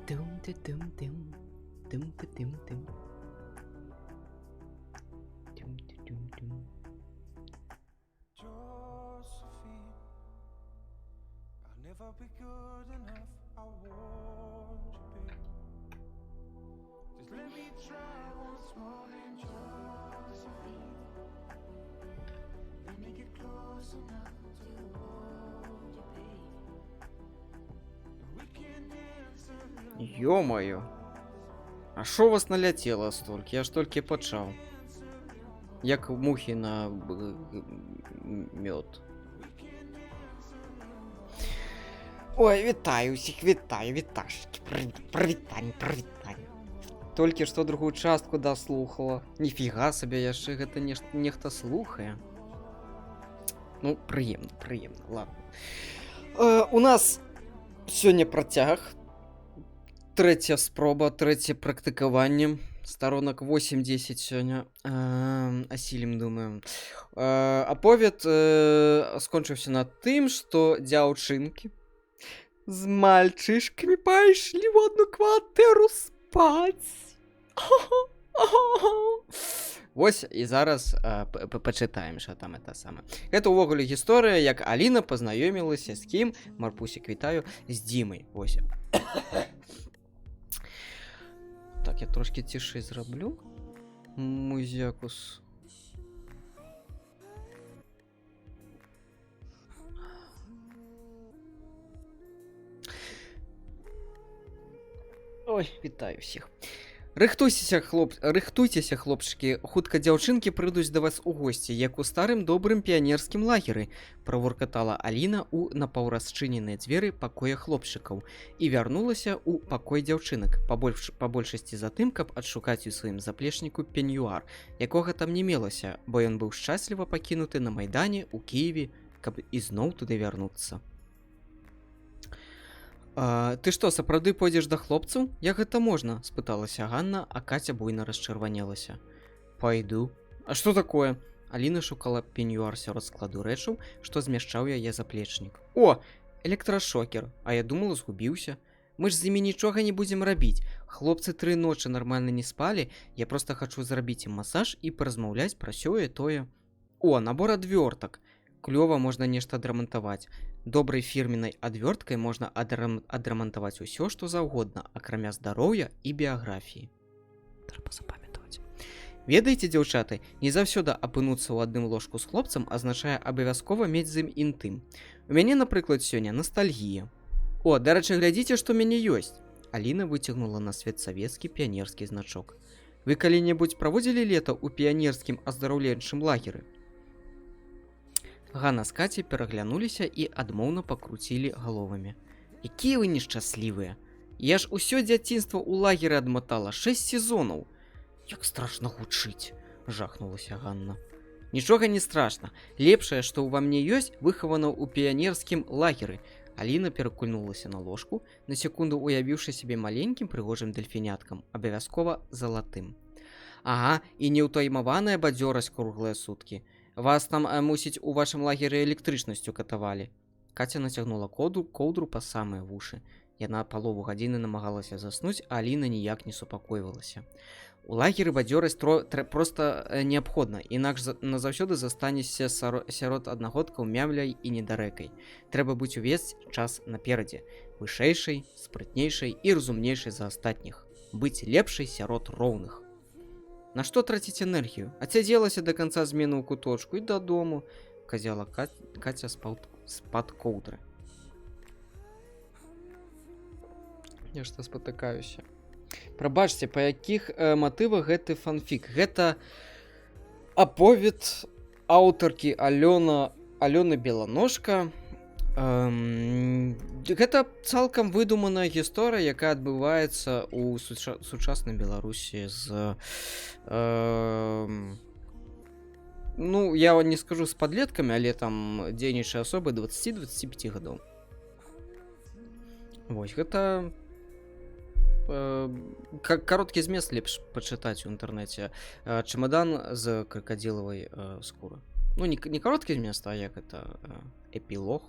Тум ты тум тум тум ты тум тум тум ты тум тум. Josephine, I'll never be good enough. I warned you, babe. Just let me try once more, then Josephine. Let me get close enough to hold you, babe. And we can dance alone. Ё-моё. А шо у вас наляцела столькі? Я ж толькі пачаў. Як мухі на мёд. Ой, вітаю усіх, вітаю, віташкі. Прывітанне, прывітанне. Толькі што другую частку даслухала. Ніфіга сабе, яшчэ гэта нехта слухае. Ну, прыемна, прыемна, ладно. У нас сёння працяг. Трэцяя спроба, трэцяе практыкаванне. Старонак 8-10 сёння. Асілім, думаю. Аповед скончыўся на тым, што дзяўчынкі з мальчышкамі пайшлі ў одну кватэру спаць. Вось і зараз пачытаем, що там это самае. Гэта ўвогуле гісторыя, як Аліна пазнаёмілася з кім, Марпусік, вітаю, з Дзімай. Вось. Так, я трошкі цішэй зраблю музякус. Ой, вітаю всіх. Рыхтуйцеся, рыхтуйцеся, хлопчыкі, хутка дзяўчынкі прыйдуць да вас у госці, як у старым добрым піянерскім лагеры, праворкатала Аліна ў напаўрасчыненыя дзверы пакоя хлопчыкаў і вярнулася ў пакой дзяўчынак, па большасці за тым, каб адшукаць у сваім заплечніку пеньюар, якога там не мелася, бо ён быў шчасліва пакінуты на Майдане ў Кіеве, каб ізноў туды вярнуцца. А, ты што, сапраўды пойдзеш да хлопцаў? Як гэта можна? Спыталася Ганна, а Каця буйна расчырванелася. Пайду. А што такое? Аліна шукала пеньюар сярод складу рэчаў, што змяшчаў яе заплечнік. О, электрашокер, а я думала, згубіўся. Мы ж з імі нічога не будзем рабіць. Хлопцы 3 ночы нармальна не спалі, я проста хачу зрабіць ім масаж і паразмаўляць пра сёе тое. О, набор адвёртак. Клёва, можна нешта адрамантаваць. Добрай фірменнай адвёрткай можна адрамантаваць усё, што заўгодна, акрамя здароўя і біяграфіі. Трэба запамятаваць. Ведаеце, дзяўчаты, не заўсёды апынуцца ў адным ложку з хлопцам азначае абавязкова мець з ім інтым. У мяне, напрыклад, сёння ностальгія. О, дарэчы, глядзіце, што ў мяне ёсць. Аліна выцягнула на свет савецкі піянерскі значок. Вы калі-небудзь праводзілі лета ў піянерскім аздараўленчым лагеры? Ганна з Кацей пераглянуліся і адмоўна пакруцілі галовамі. Якія вы нешчаслівыя! Я ж усё дзяцінства ў лагеры адматала, 6 сезонаў. Як страшна гучыць, жахнулася Ганна. Нічога не страшна. Лепшае, што ўва мне ёсць, выхавана ў піянерскім лагеры. Аліна перакульнулася на ложку, на секунду уявіўшы сябе маленькім прыгожым дэльфіняткам, абавязкова залатым. Ага, і неўтаймаваная бадзёрасць круглыя суткі. Вас там, мусіць, у вашым лагеры электрычнасцю катавалі. Каця нацягнула коўдру па самыя вушы. Яна палову гадзіны намагалася заснуць, а Аліна ніяк не супакойвалася. У лагеры бадзёрасць проста неабходна, інакш назаўсёды застанешся сярод аднагодкаў мямляй і недарэкай. Трэба быць увесь час наперадзе, вышэйшай, спрытнейшай і разумнейшай за астатніх. Быць лепшай сярод роўных. На што траціць энергію? Адсядзелася да канца змены ў куточку і дадому, казала Каця з-пад коўдры. Я што спатыкаюся. Прабачце, па якіх матывах гэты фанфік? Гэта аповед аўтаркі Алёны Беланожка. Гэта цалкам выдуманая гісторыя, якая адбываецца ў сучаснай Беларусі з ну, я не скажу з падлеткамі, але там дзейнічае асобы дваццаці пяці гадоў. Вось, гэта кароткі змест лепш пачытаць у інтэрнэце. Чемадан з кракадзілавай скуры. Ну, не кароткі змест, а як это эпілог.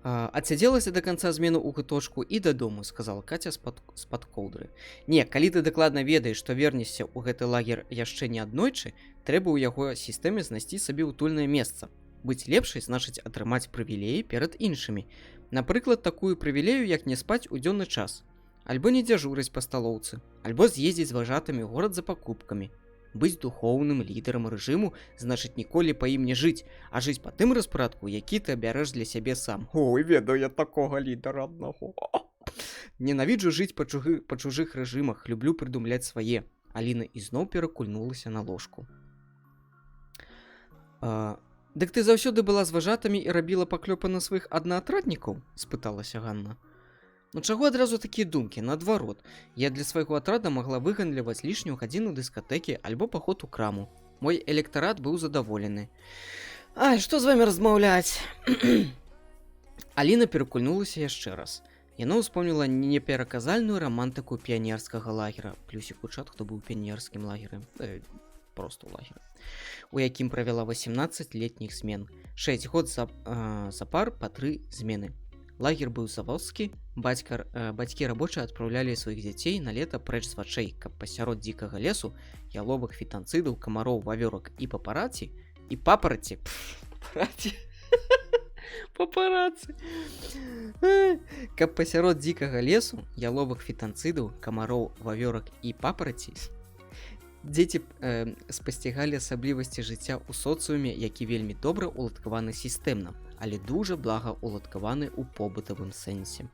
Адсядзелася до конца змену ў куточку і дадому, сказала Катя з-пад коўдры. Не, калі ты дакладна ведаеш, што вернешся ў гэты лагер яшчэ не аднойчы, трэба ў яго сістэме знайсці сабе ўтульнае месца. Быць лепшай значыць атрымаць прывілеі перад іншымі. Напрыклад, такую прывілею, як не спаць у дзённы час, альбо не дзяжурыць па сталоўцы, альбо з'ездзіць з важатымі ў горад за пакупкамі. Быць духоўным лідарам рэжыму значыць ніколі па ім не жыць, а жыць па тым распарадку, які ты абярэш для сябе сам. Ой, ведаю я такога лідара аднаго. Ненавіджу жыць па чужых рэжымах, люблю прыдумляць свае. Аліна ізноў перакульнулася на ложку. Дык ты заўсёды была з важатымі і рабіла паклёпы на сваіх аднаатраднікаў? Спыталася Ганна. Ну чаго адразу такія думкі? Наадварот, я для свайго атрада магла выгандляваць лішнюю гадзіну дыскатэкі альбо паход у краму. Мой электарат быў задаволены. Ай, што з вамі размаўляць? Аліна перакульнулася яшчэ раз. Яна ўспомніла непераказальную рамантыку піянерскага лагера. Плюсік у чат, хто быў у піянерскім лагеры. Просто ў лагеры. У якім правяла 18 летніх змен. 6 год запар па 3 змены. Лагер быў заводскі, бацькі рабочыя адпраўлялі сваіх дзяцей на лета прэч з вачэй, каб пасярод дзікага лесу, яловых фітанцыдаў, камароў, вавёрак і папараці, і папараці, пф, папараці, папарацы, каб пасярод дзікага лесу, яловых фітанцыдаў, камароў, вавёрак і папараці, дзеці спасцігалі асаблівасці жыцця ў соцыуме, які вельмі добра уладкаваны сістэмна, але дужа блага уладкаваны ў побытавым сэнсе.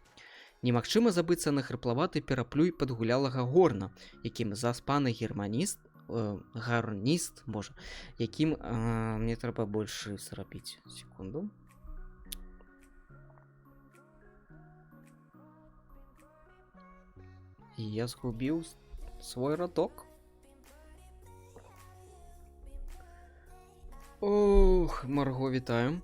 Немагчыма забыцца на хрыплаваты пераплюй падгулялага горна, якім заспаны германіст, гарніст, божа, якім, мне трэба больш зрабіць, секунду. І я згубіў свой радок. Ох, Марго, вітаю.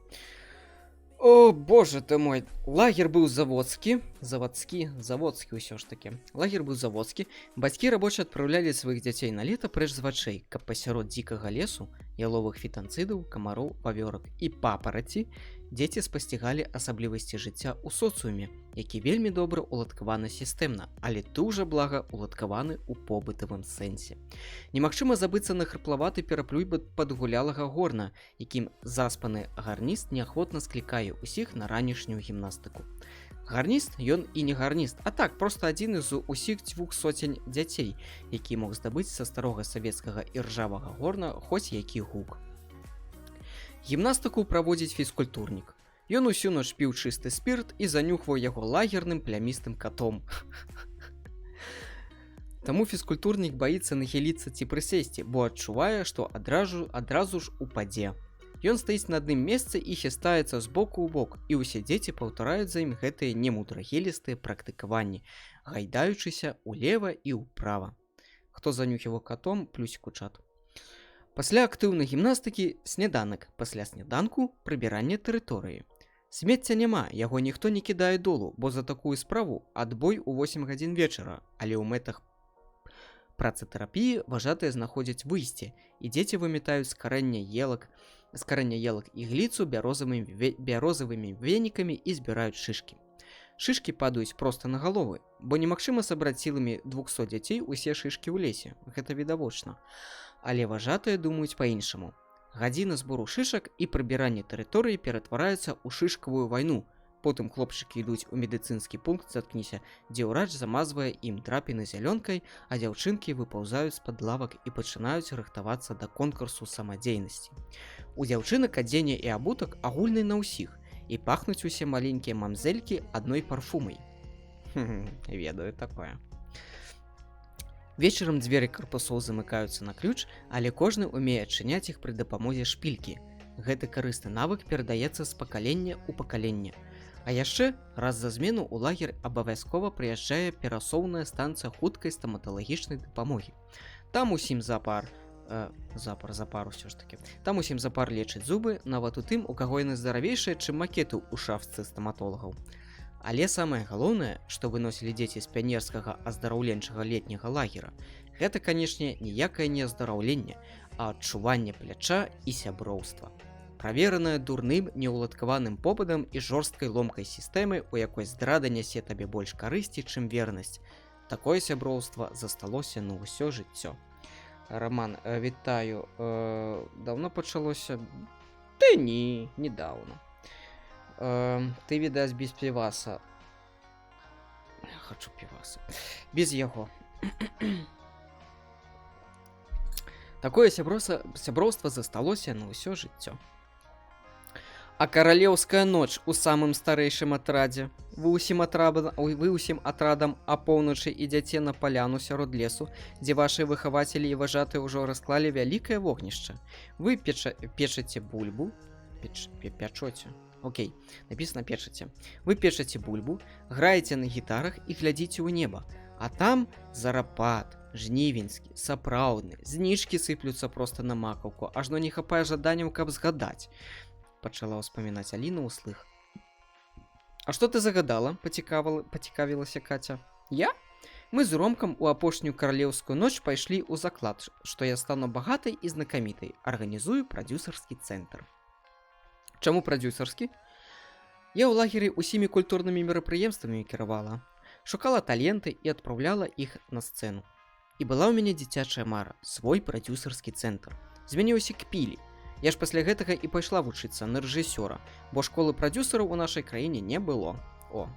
О, боже ты мой. Лагер быў заводскі, заводскі, заводскі ўсё ж такі. Лагер быў заводскі. Бацькі рабочыя адпраўлялі сваіх дзяцей на лета прэч з вачэй, каб пасярод дзікага лесу, яловых фітанцыдаў, камароў, вавёрак і папараці дзеці спасцігалі асаблівасці жыцця ў соцыуме, які вельмі добра уладкаваны сістэмна, але дужа блага уладкаваны ў побытавым сэнсе. Немагчыма забыцца на хрыплаваты пераплюй падгулялага горна, якім заспаны гарніст неахвотна склікае ўсіх на ранішнюю гімнастыку. Гарніст ён і не гарніст, а так проста адзін з усіх дзвюх соцень дзяцей, які мог здабыць са старога савецкага іржавага горна хоць які гук. Гімнастыку праводзіць фізкультурнік. Ён усю ноч піў чысты спірт і занюхваў яго лагерным плямістым катом. Таму фізкультурнік баіцца нахіліцца ці прысесці, бо адчувае, што адразу ж упадзе. Ён стаіць на адным месцы і хістаецца з боку ў бок, і ўсе дзеці паўтараюць за ім гэтыя немудрагелістыя практыкаванні, гайдаючыся ўлева і ўправа. Хто занюхіваў катом, плюсік у чат. Пасля актыўнай гімнастыкі сняданак, пасля сняданку прыбіранне тэрыторыі. Смецця няма, яго ніхто не кідае долу, бо за такую справу адбой у 8 гадзін вечара, але ў мэтах працатэрапіі важатыя знаходзяць выйсце, і дзеці вымятаюць з карэння елак ігліцу бярозавымі венікамі і збіраюць шышкі. Шышкі падаюць проста на галовы, бо немагчыма сабраць сіламі 200 дзяцей усе шышкі ў лесе, гэта відавочна. Але важатыя думаюць па-іншаму. Гадзіна збору шышак і прыбіранне тэрыторыі ператвараецца ў шышкавую вайну. Потым хлопчыкі ідуць у медыцынскі пункт, заткніся, дзе ўрач замазвае ім драпіны зялёнкай, а дзяўчынкі выпаўзаюць з-пад лавак і пачынаюць рыхтавацца да конкурсу самадзейнасці. У дзяўчынак адзенне і абутак агульны на ўсіх, і пахнуць усе маленькія мамзелькі адной парфумай. Ведаю такое. Вечарам дзверы карпусоў замыкаюцца на ключ, але кожны умее адчыняць іх пры дапамозе шпількі. Гэты карысны навык перадаецца з пакалення ў пакаленне. А яшчэ раз за змену ў лагер абавязкова прыязджае перасоўная станцыя хуткай стаматалагічнай дапамогі. Там усім запар, запар усё ж такі. Там усім запар лечаць зубы, нават у тым, у каго яны здаравейшыя, чым макеты ў шафцы стаматолагаў. Але самае галоўнае, што выносілі дзеці з піянерскага аздараўленчага летняга лагера, гэта, канешне, ніякае не аздараўленне, а адчуванне пляча і сяброўства. Правераная дурным неўладкаваным попытам і жорсткай ломкай сістэмы, у якой здрада нясе табе больш карысці, чым вернасць. Такое сяброўства засталося на ўсё жыццё. Раман, вітаю. Даўно пачалося? Ды не, недавно. Ты, відаць, без піваса. Хочу піваса. Без яго. Такое сяброўства засталося на ўсё жыццё. А каралеўская ноч у самым старэйшым атрадзе. Вы ўсім атрадам апоўначы ідзяце на паляну сярод лесу, дзе вашы выхавацелі і важатыя ўжо расклалі вялікае вогнішча. Вы печаце бульбу, пячоце. Окей, написано печаце. Вы печаце бульбу, граеце на гітарах і глядзіце ў неба. А там зарапад, жнівеньскі, сапраўдны, знічкі сыплюцца проста на макаўку, ажно не хапае жаданняў, каб згадаць. Пачала ўспамінаць Аліна ўслых. А што ты загадала? Пацікавілася Каця. Я? Мы з Ромкам у апошнюю каралеўскую ноч пайшлі ў заклад, што я стану багатай і знакамітай, арганізую прадзюсарскі цэнтр. Чаму прадзюсарскі? Я ў лагеры усімі культурнымі мерапрыемствамі кіравала, шукала таленты і адпраўляла іх на сцэну. І была ў мяне дзіцячая мара, свой прадзюсарскі цэнтр. З мяне ўсе кпілі. Я ж пасля гэтага і пайшла вучыцца на рэжысёра, бо школы прадзюсараў у нашай краіне не было. О.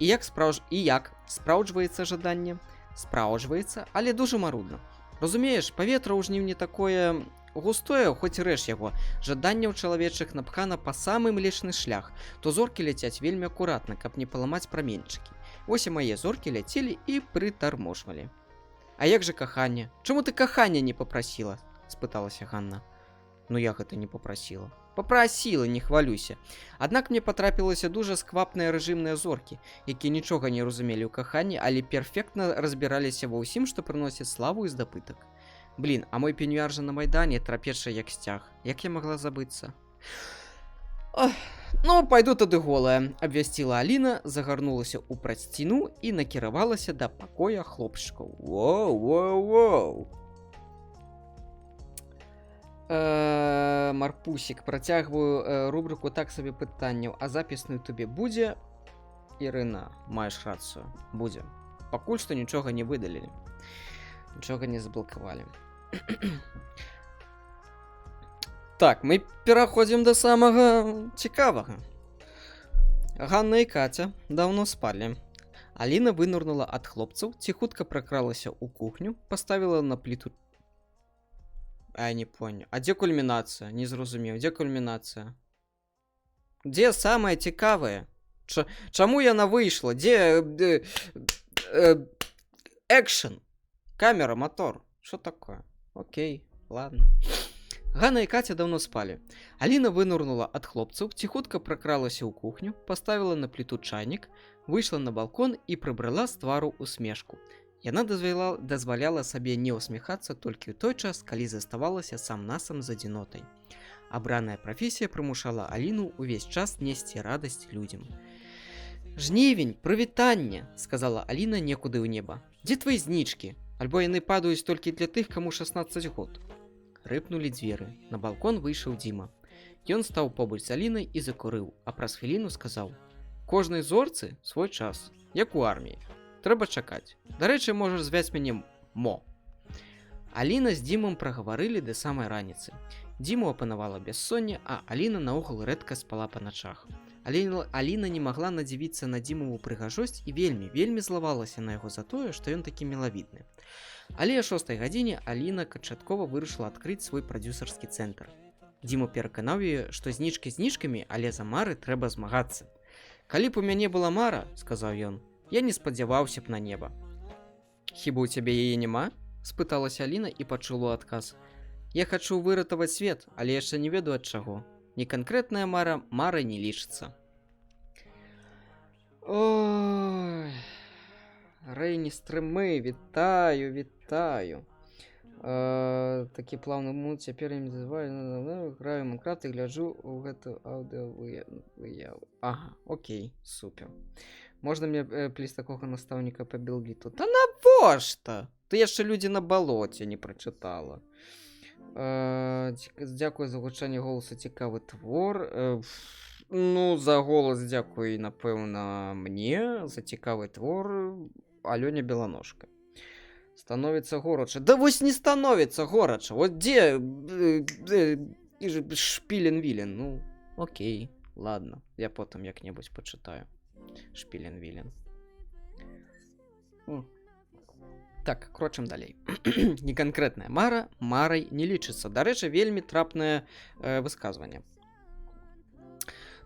І як спраўджваецца жаданне? Спраўджваецца, але дужа марудна. Разумееш, паветра ў жніўні такое густое, хоць рэж яго. Жаданняў чалавечых напхана па самы млечны шлях, то зоркі ляцяць вельмі акуратна, каб не паламаць праменчыкі. Вось і мае зоркі ляцелі і прытарможвалі. А як жа каханне? Чаму ты каханне не папрасіла? Спыталася Ганна. Ну я гэта не папрасіла. Папрасіла, не хвалюйся. Аднак мне патрапілася дужа сквапныя рэжымныя зоркі, якія нічога не разумелі ў каханні, але перфектна разбіраліся ва ўсім, што прыносіць славу і здабытак. Блін, а мой пеньюар жа на Майдане трапеча як сцяг. Як я магла забыцца? Ох, ну, пайду тады голая, абвясціла Аліна, загарнулася ў прасціну і накіравалася да пакоя хлопчыкаў. Воу-воу-воу. Марпусік, працягваю рубрыку так сабе пытанняў, а запіс на ютубе будзе? Ірына, маеш рацыю, будзе. Пакуль што нічога не выдалілі. Нічога не заблакавалі. Так, мы пераходзім да самага цікавага. Ганна і Каця даўно спалі. Аліна вынырнула ад хлопцаў, ціхутка пракралася ў кухню, паставіла на пліту. А я не понял. А дзе кульмінацыя? Не зразумеў. Дзе кульмінацыя? Дзе самае цікавае? Чаму яна выйшла? Дзе экшн? Камера, мотор. Что такое? Окей, ладно. Ганна і Каця даўно спалі. Аліна вынырнула ад хлопцаў, ціхутка пракралася ў кухню, паставіла на пліту чайнік, выйшла на балкон і прыбрала з твару усмешку. Яна дазваляла сабе не ўсміхацца толькі ў той час, калі заставалася сам-насам з адзінотай. Абраная прафесія прымушала Аліну ўвесь час несці радасць людзям. Жнівень, прывітанне, сказала Аліна некуды ў неба. Дзе твае знічкі? Альбо яны падаюць толькі для тых, каму 16 год. Рыпнулі дзверы. На балкон выйшаў Дзіма. Ён стаў побач з Алінай і закурыў, а праз хвіліну сказаў: Кожнай зорцы свой час, як у арміі. Трэба чакаць. Дарэчы, можаш зваць мяне Мо. Аліна з Дзімам прагаварылі да самай раніцы. Дзіму апанавала бяссонне, а Аліна наогул рэдка спала па начах. Аліна не магла надзівіцца на Дзімаву прыгажосць і вельмі, вельмі злавалася на яго за тое, што ён такі мілавідны. Але а 6 гадзіне Аліна канчаткова вырашыла адкрыць свой прадзюсарскі цэнтр. Дзіма пераканаў яе, што знічкі знічкамі, але за мары трэба змагацца. Калі б у мяне была мара, сказаў ён, я не спадзяваўся б на неба. Хіба ў цябе яе няма? Спыталася Аліна і пачула адказ. Я хачу выратаваць свет, але яшчэ не ведаю ад чаго. Неканкрэтная мара марай не лічыцца. Ой, Рэйні стрымы, вітаю, вітаю. Такі плаўны мут цяпер я не называю, граю Майнкрафт і гляджу ў гэту аўдыовыяву. Ага, окей, супер. Можна мне пліс такога настаўніка па белліту? Та навошта? Ты яшчэ «Людзі на балоце» не прачытала. Дзякую за гучанне голасу, цікавы твор. Ну, за голас дзякуй, напэўна, мне, за цікавы твор Алёне Беланожка. Становится горача. Да вось не становится горача. Вот дзе Шпілен-Вілен? Ну, окей, ладно. Я потым як-небудзь пачытаю. Шпілен-Вілен. Так, крочым далей. Неканкрэтная мара марай не лічыцца. Дарэчы, вельмі трапнае высказванне.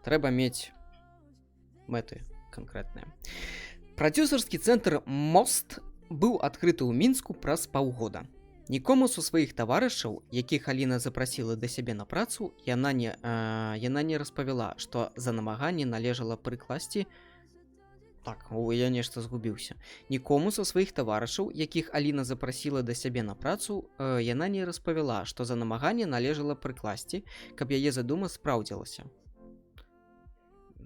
Трэба мець мэты канкрэтныя. Прадзюсарскі цэнтр «Мост» быў адкрыты ў Мінску праз паўгода. Нікому са сваіх таварышаў, якіх Аліна запрасіла да сябе на працу, яна не распавяла, што за намаганні належала прыкласці. Так, о, я нешта згубіўся. Нікому са сваіх таварышаў, якіх Аліна запрасіла да сябе на працу, яна не распавяла, што за намаганне належала прыкласці, каб яе задума спраўдзілася.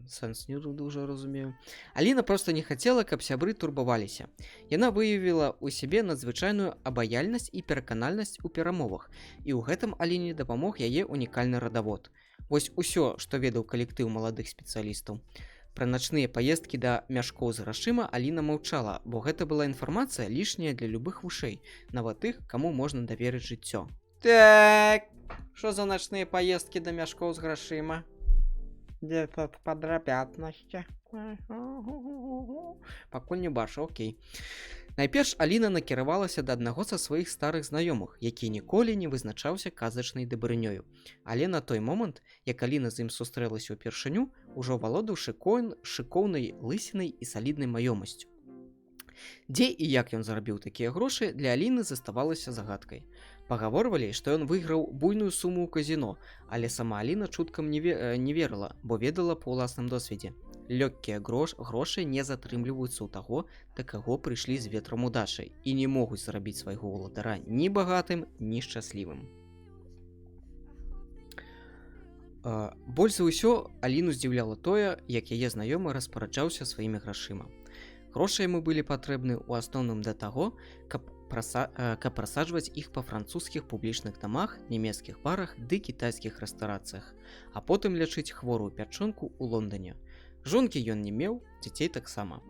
Сэнс не дужа разумею. Аліна проста не хацела, каб сябры турбаваліся. Яна выявіла ў сябе надзвычайную абаяльнасць і пераканальнасць у перамовах, і ў гэтым Аліне дапамог яе унікальны радавод. Вось усё, што ведаў калектыў маладых спецыялістаў. Пра начныя паездкі да мяшкоў з грашыма Аліна маўчала, бо гэта была інфармацыя, лішняя для любых вушэй, нават тых, каму можна даверыць жыццё. Так, що за начныя паездкі да мяшкоў з грашыма? Дзе тут падрабятнасці? Пакуль не бачу, окей. Найперш Аліна накіравалася да аднаго са сваіх старых знаёмых, які ніколі не вызначаўся казачнай дабрынёю. Але на той момант, як Аліна з ім сустрэлася ўпершыню, ужо валодаў шыкоўнай лысінай і саліднай маёмасцю. Дзе і як ён зарабіў такія грошы, для Аліны заставалася загадкай. Пагаворвалі, што ён выйграў буйную суму ў казіно, але сама Аліна чуткам не верыла, бо ведала па ўласным досведзе. Лёгкія грошы не затрымліваюцца ў таго, да каго прыйшлі з ветрам удачы, і не могуць зрабіць свайго ўладара ні багатым, ні шчаслівым. Больш за ўсё Аліну здзіўляла тое, як яе знаёмы распараджаўся сваімі грашыма. Грошы яму былі патрэбны ў асноўным да таго, каб прасаджваць іх па французскіх публічных дамах, нямецкіх барах ды кітайскіх рэстарацыях, а потым лячыць хворую пячонку ў Лондоне. Жонкі ён не меў, дзяцей таксама.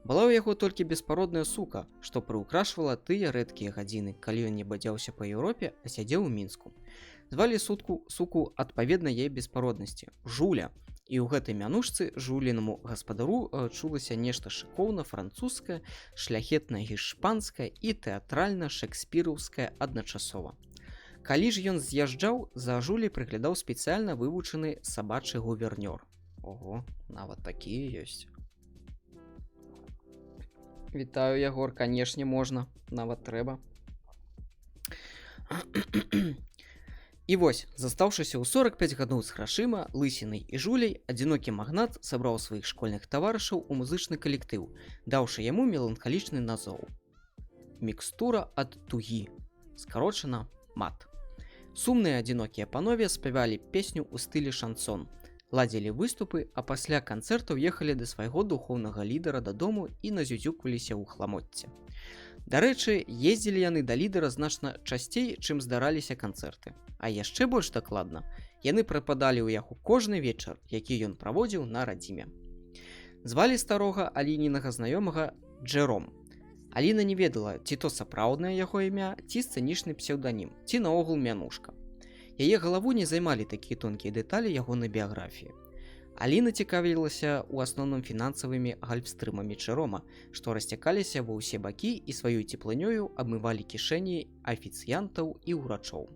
Была ў яго толькі беспародная сука, што прыўкрашвала тыя рэдкія гадзіны, калі ён не бадзяўся па Еўропе, а сядзеў у Мінску. Звалі суку адпаведна яе беспароднасці — Жуля. І ў гэтай мянушцы жулінаму гаспадару чулася нешта шыкоўна французскае, шляхетна гішпанскае і тэатральна шэкспіраўскае адначасова. Калі ж ён з'язджаў, за Жуляй прыглядаў спецыяльна вывучаны сабачы гувернёр. Ого, нават такія ёсць. Вітаю, Ягор, канешне, можна, нават трэба. І вось, застаўшыся ў 45 гадоў з грашыма, лысінай і Жуляй, адзінокі магнат сабраў сваіх школьных таварышаў у музычны калектыў, даўшы яму меланхалічны назоў. «Мікстура ад тугі», скарочана «МАТ». Сумныя адзінокія панове спявалі песню ў стылі шансон, ладзілі выступы, а пасля канцэртаў ехалі да свайго духоўнага лідара дадому і назюзюкваліся ў хламоцце. Дарэчы, ездзілі яны да лідара значна часцей, чым здараліся канцэрты. А яшчэ больш дакладна, яны прападалі ў яго кожны вечар, які ён праводзіў на радзіме. Звалі старога Алінінага знаёмага Джером. Аліна не ведала, ці то сапраўднае яго імя, ці сцэнічны псеўданім, ці наогул мянушка. Яе галаву не займалі такія тонкія дэталі ягонай біяграфіі. Аліна цікавілася ў асноўным фінансавымі гальфстрымамі Джерома, што расцякаліся ва ўсе бакі і сваёй цеплынёю абмывалі кішэні афіцыянтаў і ўрачоў.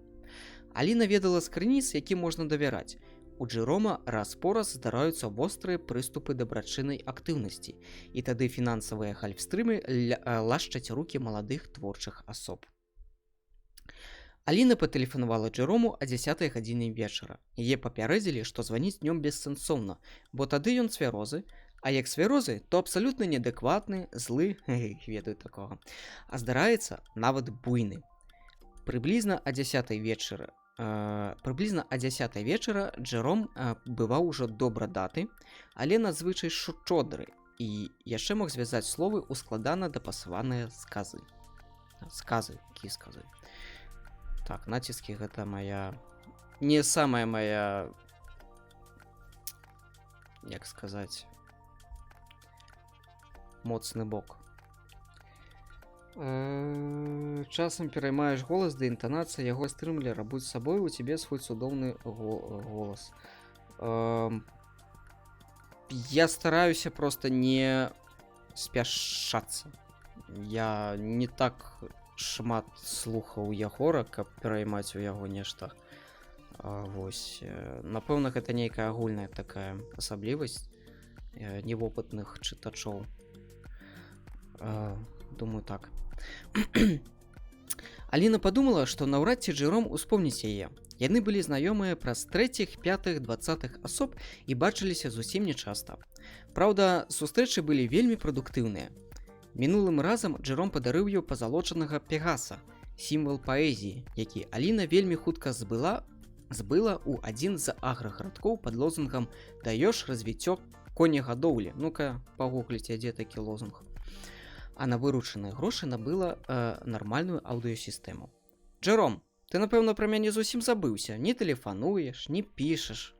Аліна ведала з крыніц, якім можна давяраць. У Джерома раз-пораз здараюцца вострыя прыступы дабрачыннай актыўнасці, і тады фінансавыя гальфстрымы лашчаць рукі маладых творчых асоб. Аліна патэлефанавала Джерому а 10 гадзіне вечара. Яе папярэдзілі, што званіць днём бессэнсоўна, бо тады ён цвярозы, а як цвярозы, то абсалютна неадэкватны, злы, ведаю такога, а здараецца, нават буйны. Прыблізна а 10 вечара Джером бываў ужо добра даты, але надзвычай шчодры і яшчэ мог звязаць словы ў складана дапасаваныя сказы. Сказы, якія сказы? Так, націскі — гэта моя не самая моя, як сказаць, моцны бок. Часам пераймаеш голас да інтанацыя яго стрымлера. Будь сабой, у цябе свой цудоўны голас. Я стараюся просто не спяшацца. Я не так шмат слухаў Ягора, каб пераймаць у яго нешта. Вось, напэўна, гэта нейкая агульная такая асаблівасць невопытных чытачоў. Думаю, так. Аліна падумала, што наўрад ці Джером успомніць яе. Яны былі знаёмыя праз трэціх, пятых, дваццатых асоб і бачыліся зусім нечаста. Праўда, сустрэчы былі вельмі прадуктыўныя. Мінулым разам Джером падарыў ёй пазалочанага пегаса, сімвал паэзіі, які Аліна вельмі хутка збыла ў адзін з аграгарадкоў пад лозунгам «Даеш развіццё конегадоўлі». Ну-ка, пагугліце, дзе такі лозунг. А на выручаныя грошы набыла нармальную аўдыёсістэму. Джером, ты, напэўна, пра мяне зусім забыўся, не тэлефануеш, не пішаш.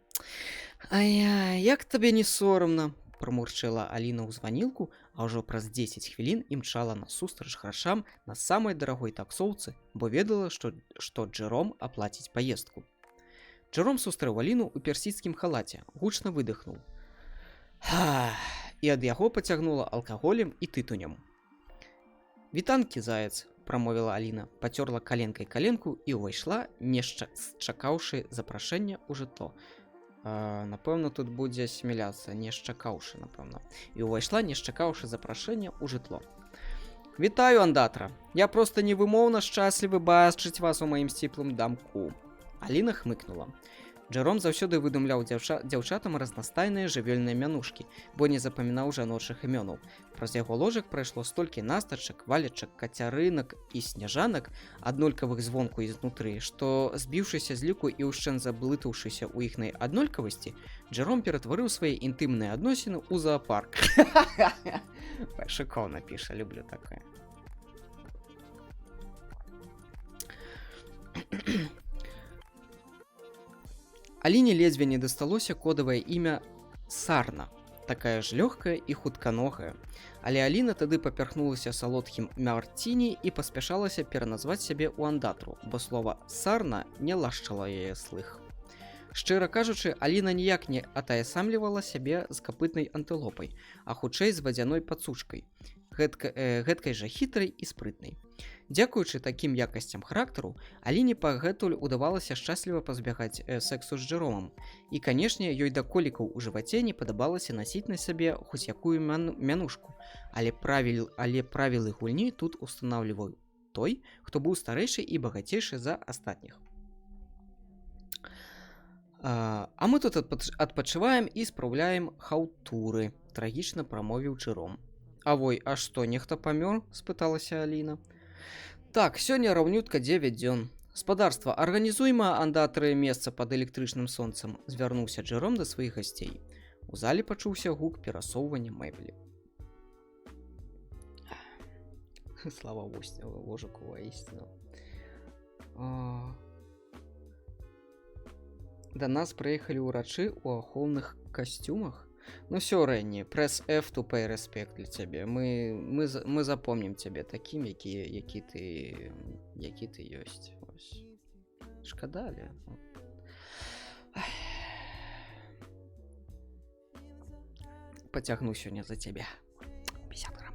Ая, як табе не сорамна, прамурчэла Аліна ў званілку, а ўжо праз 10 хвілін імчала насустрач грашам на самай дарагой таксоўцы, бо ведала, што Джером аплаціць паездку. Джером сустрэў Аліну ў персідскім халаце, гучна выдыхнуў. Ха! І ад яго пацягнула алкаголем і тытунем. Вітанкі, заяц, прамовіла Аліна, пацёрла каленкай каленку і ўвайшла, не счакаўшы запрашэння ў жытло. Напэўна, тут будзе асіміляцыя, не счакаўшы, напэўна. І ўвайшла, не счакаўшы запрашэння ў жытло. Вітаю, андатра. Я проста невымоўна шчаслівы бачыць вас у маім сціплым дамку. Аліна хмыкнула. Джером заўсёды выдумляў дзяўчатам разнастайныя жывёльныя мянушкі, бо не запамінаў жаночых імёнаў. Праз яго ложак прайшло столькі настачак, валечак, кацярынак і сняжанак, аднолькавых звонку і знутры, што, збіўшыся з ліку і ўшчэнт заблытаўшыся ў іхнай аднолькавасці, Джером ператварыў свае інтымныя адносіны ў заапарк. Шыкоўна піша, люблю такое. Аліне ледзьве не дасталося кодавае імя Сарна, такая ж лёгкая і хутканогая. Але Аліна тады папярхнулася салодкім мартіні і паспяшалася пераназваць сябе ў андатру, бо слова «сарна» не лашчала яе слых. Шчыра кажучы, Аліна ніяк не атаясамлівала сябе з капытнай антылопай, а хутчэй з вадзяной пацучкай, гэткай жа хітрай і спрытнай. Дзякуючы такім якасцям характару, Аліне пагэтуль удавалася шчасліва пазбягаць сексу з Джеромам. І, канешне, ёй да колікаў у жываце не падабалася насіць на сабе хоць якую мянушку, але правілы гульні тут устанаўліваў той, хто быў старэйшы і багацейшы за астатніх. А мы тут адпачываем і спраўляем хаўтуры, трагічна прамовіў Джером. А вой, а што, нехта памёр? спыталася Аліна. Так, сёння раўнютка 9 дзён. Спадарства, арганізуйма андатры месца пад электрычным сонцам, звярнуўся Джером да сваіх гасцей. У зале пачуўся гук перасоўвання мэблі. Слава ложаку воістину. Да нас прыехалі ўрачы ў ахоўных касцюмах. Ну всё, Рэнні, press F to pay respect для цябе. Мы запомнім цябе такім, які ты ёсць. Ось. Шкада, але... Пацягну сёння за цябе. 50 грам.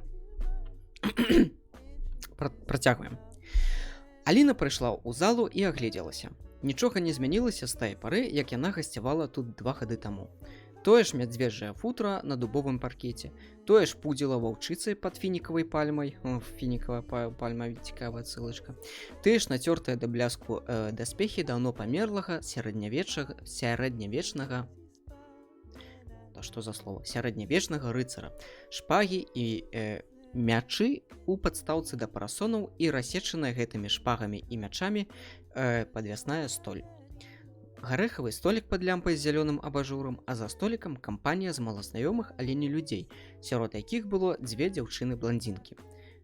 Працягваем. Аліна прыйшла ў залу і агледзелася. Нічога не змянілася з тае пары, як яна гасцявала тут 2 гады таму. Тое ж мядзвежае футра на дубовым паркеце, тое ж пудзіла ваўчыцы пад фінікавай пальмай, о, фінікавая пальма, цікавая ссылочка, тыя ж нацёртыя да бляску, даспехі даўно памерлага сярэднявечнага, да што за слово, сярэднявечнага рыцара, шпагі і мячы у падстаўцы да парасонаў і рассечаная гэтымі шпагамі і мячамі, падвясная столь. Гарэхавы столік пад лямпай з зялёным абажурам, а за столікам кампанія з малазнаёмых Аліне людзей, сярод якіх было дзве дзяўчыны-бландзінкі.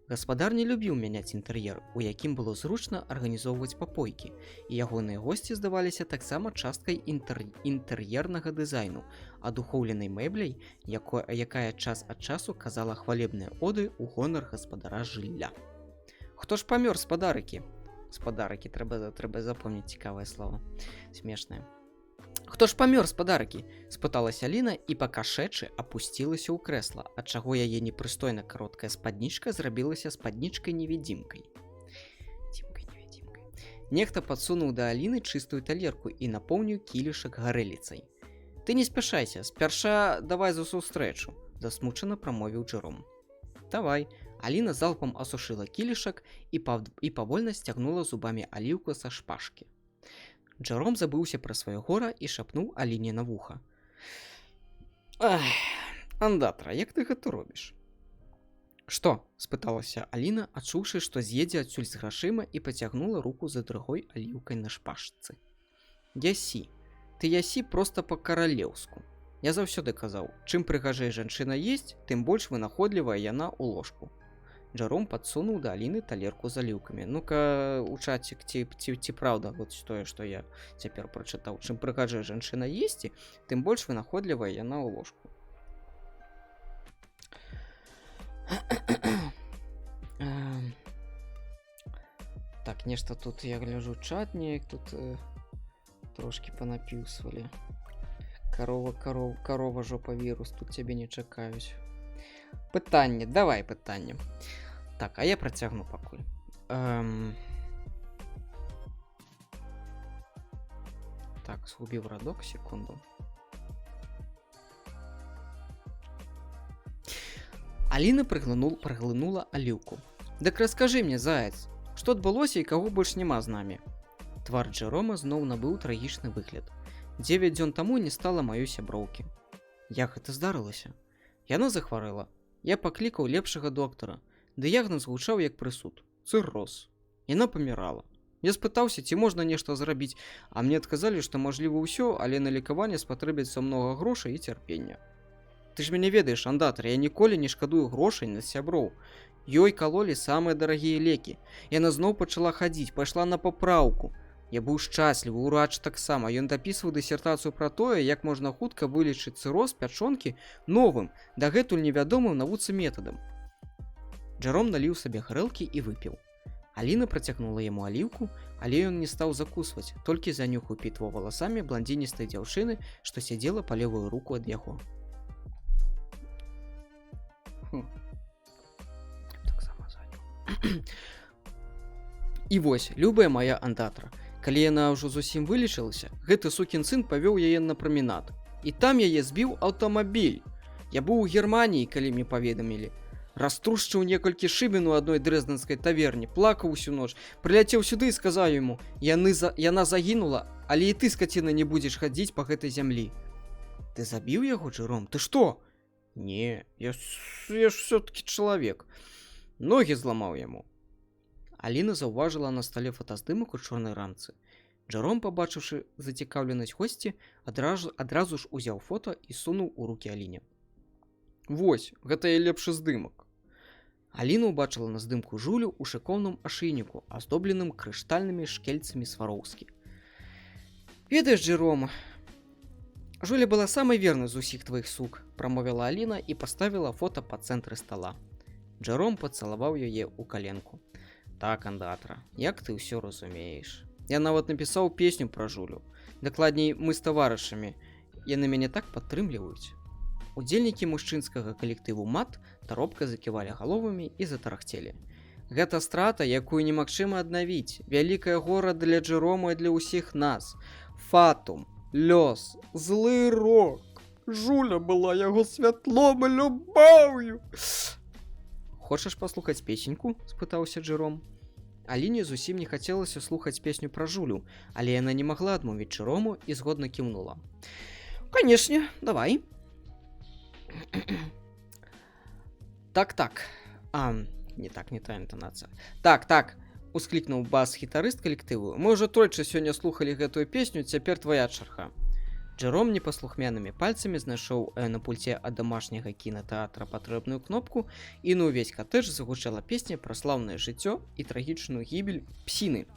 Гаспадар не любіў мяняць інтэр'ер, у якім было зручна арганізоўваць папойкі, і ягоныя госці здаваліся таксама часткай інтэр'ернага дызайну, адухоўленай мэбляй, якая час ад часу казала хвалебныя оды ў гонар гаспадара жылля. Хто ж памёр, спадарыкі? Спадарыкі, трэба запомніць, цікавае слово. Смешнае. Хто ж памёр, спадарыкі? Спыталася Аліна і па-кашэчы апусцілася ў крэсла, ад чаго яе непрыстойна кароткая спаднічка зрабілася спаднічкай-невідзімкай. Дзімкай-невідзімкай. Нехта падсунуў да Аліны чыстую талерку і напоўніў кілішак гарэліцай. Ты не спяшайся, спярша давай за сустрэчу, засмучана прамовіў Джером. Давай. Аліна залпам асушыла кілішак і павольна сцягнула зубамі аліўку са шпажкі. Джером забыўся пра сваё гора і шапнуў Аліне на вуха. Ах, андатра, як ты гэта робіш? Што? Спыталася Аліна, адчуўшы, што з'едзе адсюль з грашыма, і пацягнула руку за другой аліўкай на шпажцы. Ясі. Ты ясі проста па-каралеўску. Я заўсёды казаў, чым прыгажэй жанчына есць, тым больш вынаходлівая яна ў ложку. Джером падсунуў да Аліны талерку з аліўкамі. Ну-ка, у чацік, ці праўда вот тое, што я цяпер прачытаў. Чым прыгажэй жанчына есці, тым больш вынаходлівая яна ў ложку. Так, нешта тут я гляжу чат неяк тут трошкі панапісвалі. Карова, каров, карова, жопа, вірус, тут цябе не чакаюць. Пытанне, давай пытанне. Так, а я працягну пакуль. Так, згубіў радок, секунду. Аліна праглынула аліўку. Дык раскажы мне, заяц, што адбылося і каго больш няма з намі? Твар Джерома зноў набыў трагічны выгляд. 9 дзён таму не стала маёй сяброўкі. Як гэта здарылася? Яна захварэла. Я паклікаў лепшага доктара. Дыягназ гучаў як прысуд. Цырроз. Яна памірала. Я спытаўся, ці можна нешта зрабіць, а мне адказалі, што мажліва ўсё, але на лекаванне спатрэбіцца многа грошай і цярпення. Ты ж мяне ведаеш, андатар, я ніколі не шкадую грошай на сяброў. Ёй калолі самыя дарагія лекі. Яна зноў пачала хадзіць, пайшла на папраўку. Я быў шчаслівы, урач таксама. Ён дапісваў дысертацыю пра тое, як можна хутка вылечыць цыроз пячонкі новым, дагэтуль невядомым навуцы метадам. Джером наліў сабе гарэлкі і выпіў. Аліна працягнула яму аліўку, але ён не стаў закусваць, толькі занюхаў пітво валасамі бландзіністай дзяўчыны, што сядзела па левую руку ад яго. Таксама занюхаў. І вось, любая моя андатра, калі яна ўжо зусім вылечылася, гэты сукін сын павёў яе на праменад. І там яе збіў аўтамабіль. Я быў у Германіі, калі мне паведамілі. Раструшчыў некалькі шыбін у адной дрэздэнскай таверне, плакаў усю ноч, прыляцеў сюды і сказаў яму: яна загінула, але і ты, скаціна, не будзеш хадзіць па гэтай зямлі. Ты забіў яго, Джером? Ты што? Не, я ж всё-таки чалавек. Ногі зламаў яму. Аліна заўважыла на стале фотаздымак у чорнай рамцы. Джером, пабачыўшы зацікаўленасць госці, адразу ж узяў фота і сунуў у рукі Аліне. Вось, гэта яе лепшы здымак. Аліна ўбачыла на здымку Жулю ў шыкоўным ашыйніку, аздобленым крыштальнымі шкельцамі Свароўскі. Ведаеш, Джером, Жуля была самай вернай з усіх тваіх сук, прамовіла Аліна і паставіла фота па цэнтры стала. Джером пацалаваў яе ў каленку. Так, андатра, як ты ўсё разумееш. Я нават напісаў песню пра Жулю. Дакладней, мы з таварышамі. Яны мяне так падтрымліваюць. Удзельнікі мужчынскага калектыву мат таропка заківалі галовамі і затарахцелі. Гэта страта, якую немагчыма аднавіць. Вялікае гора для Джерома і для ўсіх нас. Фатум, лёс, злы рок. Жуля была яго святлом і любоўю. Хочаш паслухаць песеньку? Спытаўся Джером. Аліне зусім не хацелася слухаць песню пра Жулю, але яна не магла адмовіць Джерому і згодна кіўнула. Канешне, давай. Так, так. А, не так, не та інтанацыя. Так, так, усклікнуў бас-гітарыст калектыву. Мы ўжо тройчы сёння слухалі гэтую песню, цяпер твоя чарга. Джером непаслухмянымі пальцамі знайшоў на пульце ад домашняга кінатэатра патрэбную кнопку, і на ўвесь катэдж загучала песня пра слаўнае жыццё і трагічную гібель псіны,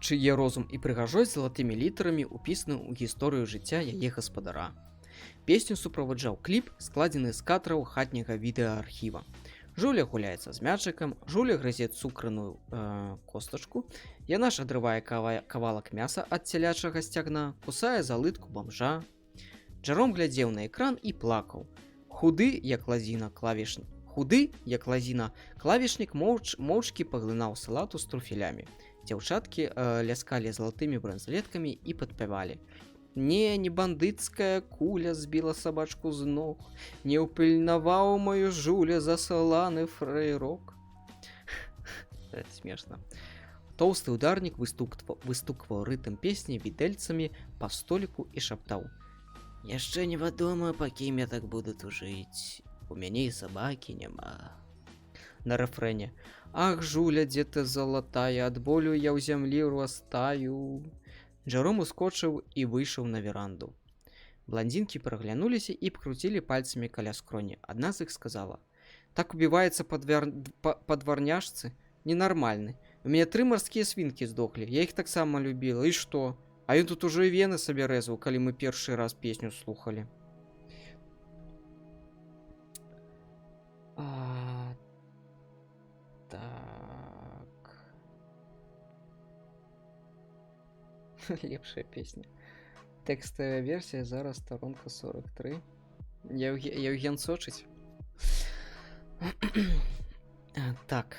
чые розум і прыгажосць залатымі літарамі ўпісаны ў гісторыю жыцця яе гаспадара. Песню суправаджаў кліп, складзены з кадраў хатняга відэаархіва. Жуля гуляецца з мячыкам, Жуля грызе цукраную костачку, яна ж адрывае кавалак мяса ад цялячага сцягна, кусае за лытку бамжа. Джаром глядзеў на экран і плакаў. Худы, як лазіна, клавіш... Худы, як лазіна, клавішнік моўчкі паглынаў салату з труфелямі. Дзяўчаткі ляскалі залатымі бранзалеткамі і падпявалі. Не, не бандыцкая куля збіла сабачку з ног, не ўпільнаваў мою Жуля засаланы фраерок. Это смешно. Тоўсты ударнік выстукваў рытм песні відэльцамі па століку і шаптаў: «Яшчэ невядома, па кім я так буду тужыць. У мяне і сабакі няма». На рэфрэне: «Ах, Жуля, дзе ты залатая, ад болю я ў зямлі растаю». Джером ускочыў і выйшаў на веранду. Бландзінкі пераглянуліся і пакруцілі пальцамі каля скроні. Адна з іх сказала: «Так убіваецца па дварняшцы, ненармальны. У мяне тры марскія свінкі здохлі, я іх таксама любіла, і што? А ён тут ужо і вены сабе рэзаў, калі мы першы раз песню слухалі». Так. Лепшая песня. Тэкставая версія зараз старонка 43. Яўген сочыць. Так.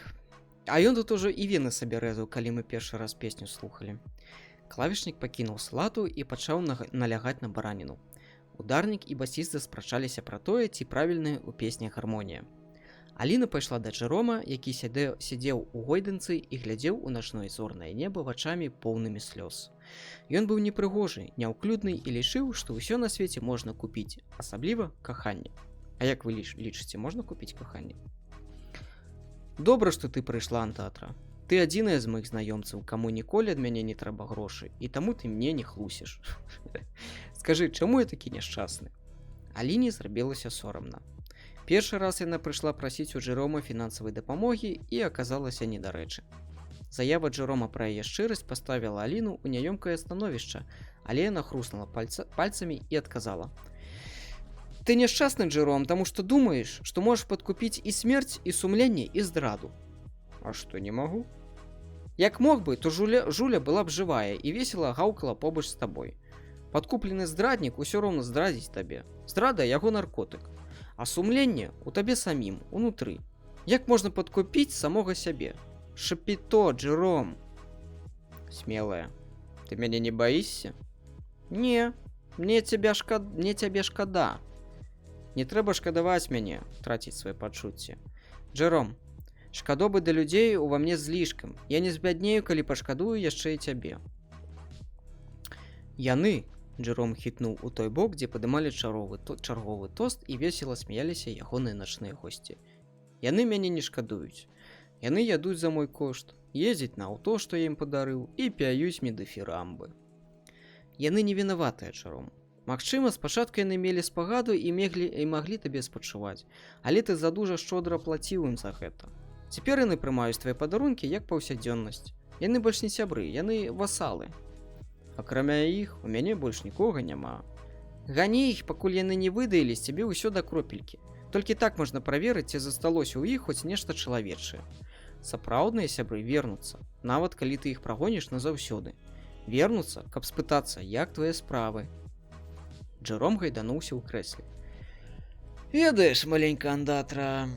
А ён тут ужо і вены сабе рэзаў, калі мы першы раз песню слухалі. Клавішнік пакінуў салату і пачаў налягаць на бараніну. Ударнік і басіст заспрачаліся пра тое, ці правільная ў песні гармонія. Аліна пайшла да Джерома, які сядзеў у гойданцы і глядзеў у начное зорнае неба вачамі, поўнымі слёз. Ён быў непрыгожы, няўклюдны і лічыў, што ўсё на свеце можна купіць, асабліва каханне. А як вы лічыце, можна купіць каханне? Добра, што ты прыйшла, Антатра. Ты адзіная з маіх знаёмцаў, каму ніколі ад мяне не трэба грошы, і таму ты мне не хлусіш. Скажы, чаму я такі няшчасны? Аліне зрабілася сорамна. Першы раз яна прыйшла прасіць у Джерома фінансавай дапамогі і аказалася недарэчы. Заява Джерома пра яе шчырасць паставіла Аліну ў няёмкае становішча, але яна хруснула пальцамі і адказала: «Ты няшчасны, Джером, таму што думаеш, што можаш падкупіць і смерць, і сумленне, і здраду». А што, не магу? Як мог бы, то Жуля была б жывая і весела гаўкала побач з табой. Падкуплены здраднік усё роўна здрадзіць табе. Здрада яго наркотык. А сумленне у табе самім, унутры. Як можна падкупіць самога сябе? Шапіто, Джером. Смелая. Ты мяне не баішся? Не, мне цябе шкада. Не трэба шкадаваць мяне, траціць свае пачуцці. Джером, шкадобы да людзей ува мне злішкам. Я не збяднею, калі пашкадую яшчэ і цябе. Яны, Джером хітнуў у той бок, дзе падымалі чарговы тост і весела смяяліся ягоныя начныя госці. Яны мяне не шкадуюць. Яны ядуць за мой кошт, ездзяць на аўто, што я ім падарыў, і пяюць мне дыфірамбы. Яны не вінаватыя, Джером. Магчыма, спачатку яны мелі спагаду і маглі табе спачуваць, але ты задужа шчодра плаціў ім за гэта. Цяпер яны прымаюць твае падарункі як паўсядзённасць. Яны больш не сябры, яны васалы. Акрамя іх, у мяне больш нікога няма. Гані іх, пакуль яны не выдаілі з цябе ўсё да кропелькі. Толькі так можна праверыць, ці засталося ў іх хоць нешта чалавечае. Сапраўдныя сябры вернуцца, нават калі ты іх прагоніш назаўсёды. Вернуцца, каб спытацца, як твае справы. Джером гайдануўся ў крэсле. Ведаеш, маленькая андатра,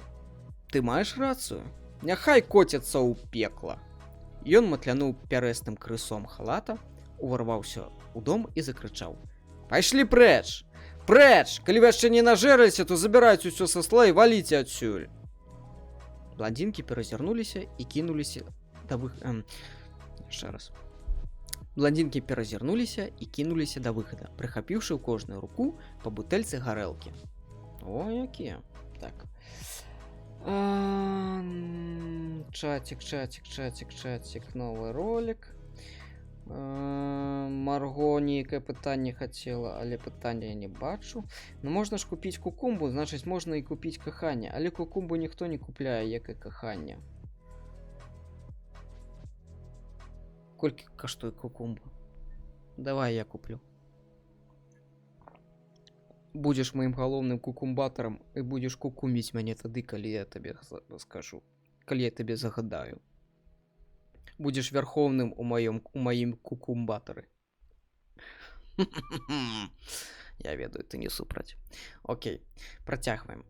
ты маеш рацыю. Няхай коцяцца ў пекла. Ён матлянуў пярэстым крысом халата, уварваўся ў дом і закрычаў: «Пайшлі прэч! Прэч! Калі вы яшчэ не нажэраліся, то забірайце ўсё са стала і валіце адсюль!» Бландзінкі перазірнуліся і кінуліся да яшчэ раз. Бландзінкі перазірнуліся і кінуліся да выхада, прыхапіўшы ў кожную руку па бутэльцы гарэлкі. О, якія. Так. Чатик, чатик, чатик, чатик, новый ролик. Марго нейкае пытанне хацела, але пытання я не бачу. Ну можна ж купіць кукумбу, значыць, можна і купіць каханне, але кукумбу ніхто не купляе, як і каханне. Колькі каштуе кукумба? Давай я куплю. Будзеш маім галоўным кукумбатарам і будзеш кукуміць мяне тады, калі я табе скажу, калі я табе загадаю. Будзеш вярхоўным у маім кукумбатары. Я ведаю, ты не супраць. Окей, працягваем.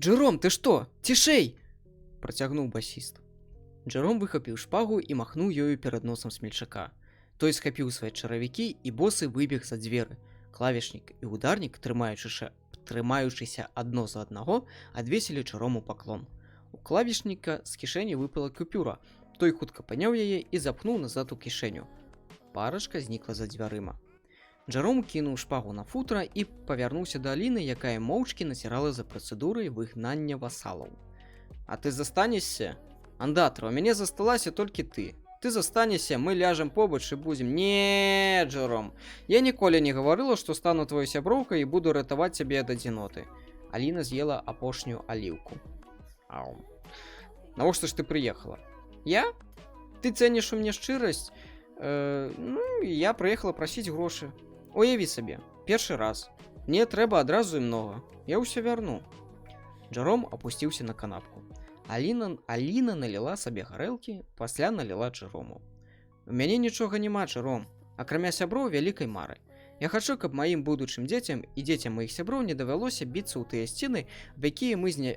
Джером, ты што? Цішэй! Працягнуў басіст. Джером выхапіў шпагу і махнуў ёю перад носам смельчака. Той схапіў свае чаравікі і босы выбег за дзверы. Клавішнік і ударнік, трымаючыся адно за аднаго, адвесілі Джерому паклон. У клавішніка з кішэні выпала купюра. Той хутка паняў яе і запхнуў назад у кішэню. Парачка знікла за дзвярыма. Джером кінуў шпагу на футра і павярнуўся да Аліны, якая моўчкі назірала за працэдурай выгнання васалаў. А ты застанешся? Андатра, у мяне засталася толькі ты. Ты застанешся, мы ляжам побач і будзем. Не, Джером, я ніколі не гаварыла, што стану тваёй сяброўкай і буду ратаваць цябе ад адзіноты. Аліна з'ела апошнюю аліўку. Ау. Навошта ж ты прыехала? Я? Ты цэніш у мне шчырасць? Ну, я прыехала прасіць грошы. Уяві сабе, першы раз. Мне трэба адразу і многа. Я ўсё вярну. Джером апусціўся на канапку. Аліна наліла сабе гарэлкі, пасля наліла Джерому. У мяне нічога няма, Джером, акрамя сяброў вялікай мары. Я хачу, каб маім будучым дзецям і дзецям маіх сяброў не давялося біцца ў тыя сцены,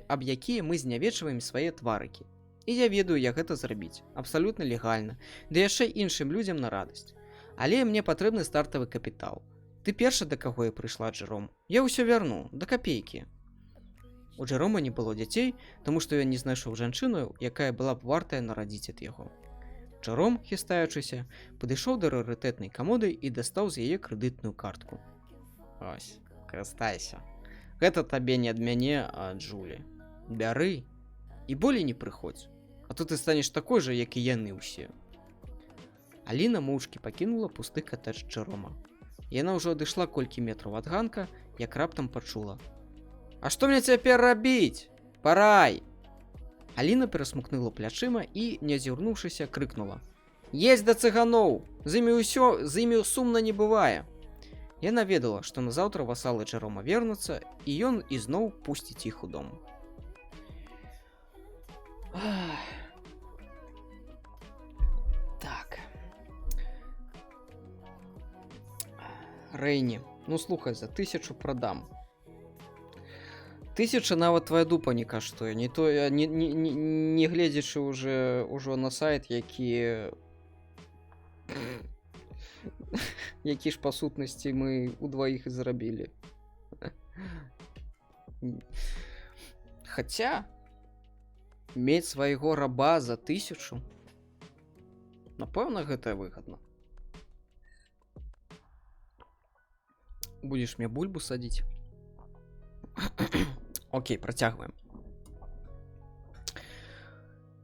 аб якія мы знявечваем свае тварыкі. І я ведаю, як гэта зрабіць, абсалютна легальна, ды яшчэ іншым людзям на радасць. Але мне патрэбны стартавы капітал. Ты першы, да каго я прыйшла, Джером. Я ўсё вярну, да капейкі. У Джерома не было дзяцей, таму што ён не знайшоў жанчыну, якая была б вартая нарадзіць ад яго. Джером, хістаючыся, падышоў да рарытэтнай камоды і дастаў з яе крэдытную картку. Ось, карыстайся. Гэта табе не ад мяне, а ад Джулі. Бяры і болей не прыходзь, а то ты станеш такой жа, як і яны ўсе. Аліна моўчкі пакінула пусты катэдж Джерома. Яна ўжо адышла колькі метраў ад ганка, як раптам пачула. А што мне цяпер рабіць? Парай! Аліна перасмыкнула плячыма і, не азірнуўшыся, крыкнула. Едзь да цыганоў! З імі ўсё, з імі сумна не бывае. Яна ведала, што назаўтра васалы Джерома вернуцца, і ён ізноў пусціць іх у дом. Так. Рэйні, ну слухай, за 1000 прадам. 1000 нават твоя дупа не каштуе, не то, не гледзячы ўжо на сайт, які ж па сутнасці мы удваіх і зрабілі. Хаця мець свайго раба за 1000, напэўна, гэта выгадна. Будзеш мне бульбу садзіць? Окей, працягваем.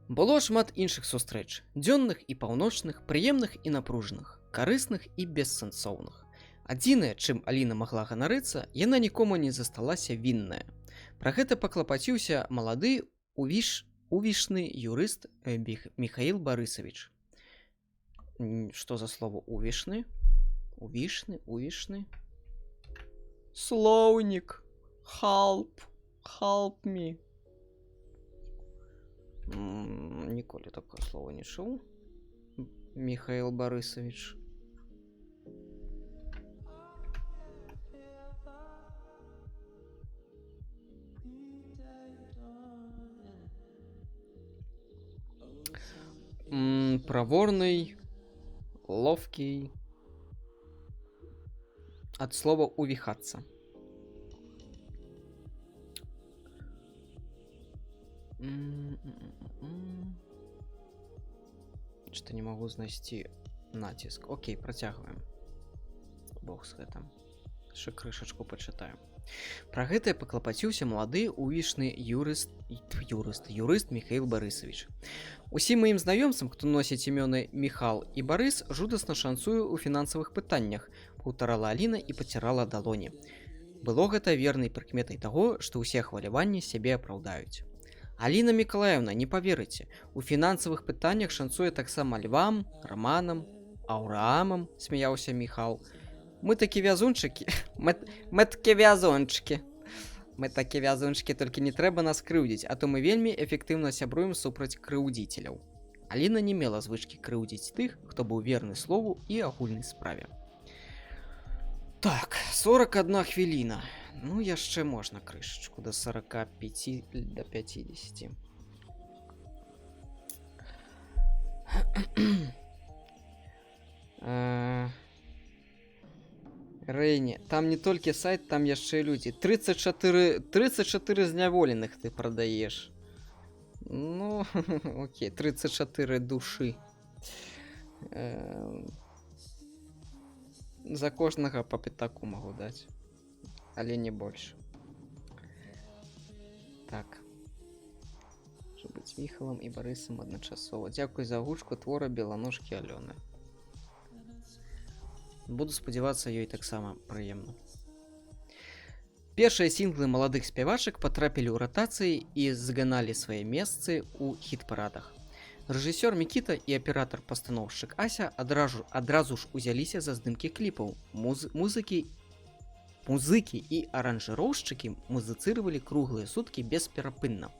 Было шмат іншых сустрэч, дзённых і паўночных, прыемных і напружаных, карысных і бессэнсоўных. Адзінае, чым Аліна магла ганарыцца, яна нікому не засталася вінная. Пра гэта паклапаціўся малады увішны юрыст, Михаил Барысавіч. Што за слово увішны? Увішны, увішны. Слоўнік. Халп. Халп me. Ніколі такое слово не чуў. Михаил Борисович. Проворный, ловкий. От слова увихаться. Что-то не могу знайсці натиск. Окей, протягиваем. Бог с гэтым. Яшчэ крышачку пачытаю. Пра гэтае паклапаціўся малады увішны юрыст Михаил Барысавіч. Усім маім знаёмцам, хто носіць імёны Міхал і Барыс, жудасна шанцуе ў фінансавых пытаннях, паўтарала Аліна і пацірала далоні. Было гэта вернай прыкметай таго, што ўсе хваляванні сябе апраўдаюць. Аліна Мікалаеўна, не паверыце, у фінансавых пытаннях шанцуе таксама Львам, Раманам, Аўраамам, смяяўся Міхал. Мы такі вязунчыкі, мы такі вязунчыкі. Мы такі вязунчыкі, толькі не трэба нас крыўдзіць, а то мы вельмі эфектыўна сябруем супраць крыўдзіцеляў. Аліна не мела звычкі крыўдзіць тых, хто быў верны слову і агульнай справе. Так, 41 хвіліна. Ну, яшчэ можна крышачку до 45, до 50. Рэйні, там не толькі сайт, там яшчэ і людзі. 34 зняволеных ты прадаеш. Ну, окей, 34 душы. За кожнага па пятаку магу даць. Але не больш. Так. Можа быць Міхалам і Барысам адначасова. Дзякуй за агучку твора Беланожкі Алёны. Буду спадзявацца, ёй таксама прыемна. Першыя сінглы маладых спявачак патрапілі ў ратацыі і зганалі свае месцы ў хіт-парадах. Рэжысёр Мікіта і аператар-пастаноўшчык Ася адразу ж узяліся за здымкі кліпаў. Музыкі і аранжыроўшчыкі музыцыравалі круглыя суткі бесперапынна.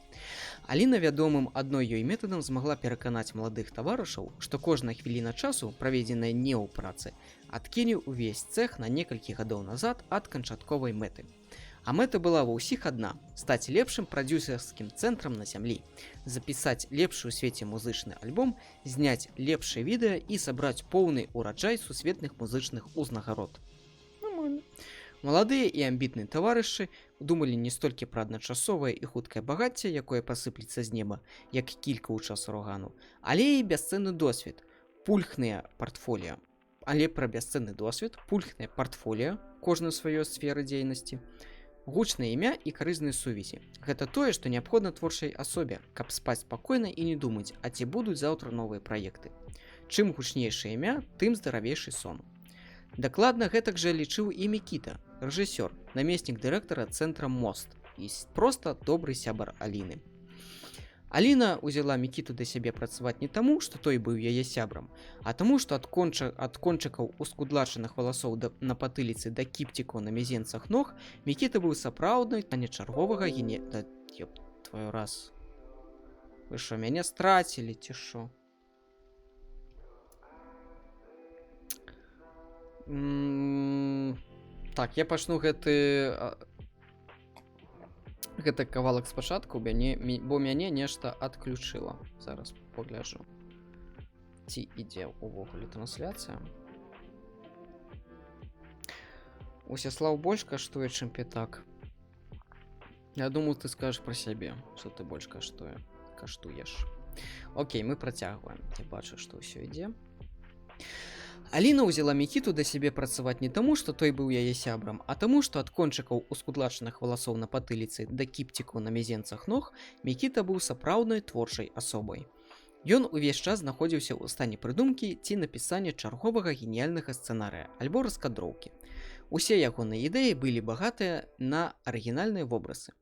Аліна вядомым адной ёй метадам змагла пераканаць маладых таварышаў, што кожная хвіліна часу, праведзеная не ў працы, адкіне ўвесь цэх на некалькі гадоў назад ад канчатковай мэты. А мэта была ва ўсіх адна – стаць лепшым прадзюсарскім цэнтрам на зямлі, запісаць лепшы ў свеце музычны альбом, зняць лепшае відэа і сабраць поўны ўраджай сусветных музычных узнагарод. Нормально. Маладыя і амбітныя таварышы думалі не столькі пра адначасовае і хуткае багацце, якое пасыплецца з неба, як кілька ў час урагану, але і бясцэнны досвед, пульхныя партфоліа. Але пра бясцэнны досвед, пульхныя партфоліа, кожны ў сваёй сферы дзейнасці, гучнае імя і карызныя сувязі. Гэта тое, што неабходна творчай асобе, каб спаць спакойна і не думаць, а ці будуць заўтра новыя праекты. Чым гучнейшае імя, тым здаравейшы сон. Дакладна гэтак жа лічыў і Мікіта, рэжысёр, намеснік дырэктара цэнтра «Мост» і проста добры сябар Аліны. Аліна ўзяла Мікіту да сябе працаваць не таму, што той быў яе сябрам, а таму, што ад кончыкаў ускудлачаных валасоў на патыліцы да кіпцікаў на мізенцах ног Мікіта быў сапраўднай, а не чарговага гене... Да, ёб твою раз. Вы шо, мяне страцілі ці шо? Так, я пачну гэты кавалак спачатку, бо мяне нешта адключыла. Зараз пагляджу, ці ідзе ўвогуле трансляцыя. Усяслаў больш каштуе, чым пятак. Я думаю, ты скажаш пра сябе, што ты больш каштуеш. Окей, мы працягваем. Я бачу, што ўсё ідзе. Аліна ўзяла Мікіту да сябе працаваць не таму, што той быў яе сябрам, а таму, што ад кончыкаў ускудлачаных валасоў на патыліцы да кіпцікаў на мізенцах ног Мікіта быў сапраўднай творчай асобай. Ён увесь час знаходзіўся ў стане прыдумкі ці напісання чарговага геніяльнага сцэнарыя альбо раскадроўкі. Усе ягоныя ідэі былі багатыя на арыгінальныя вобразы.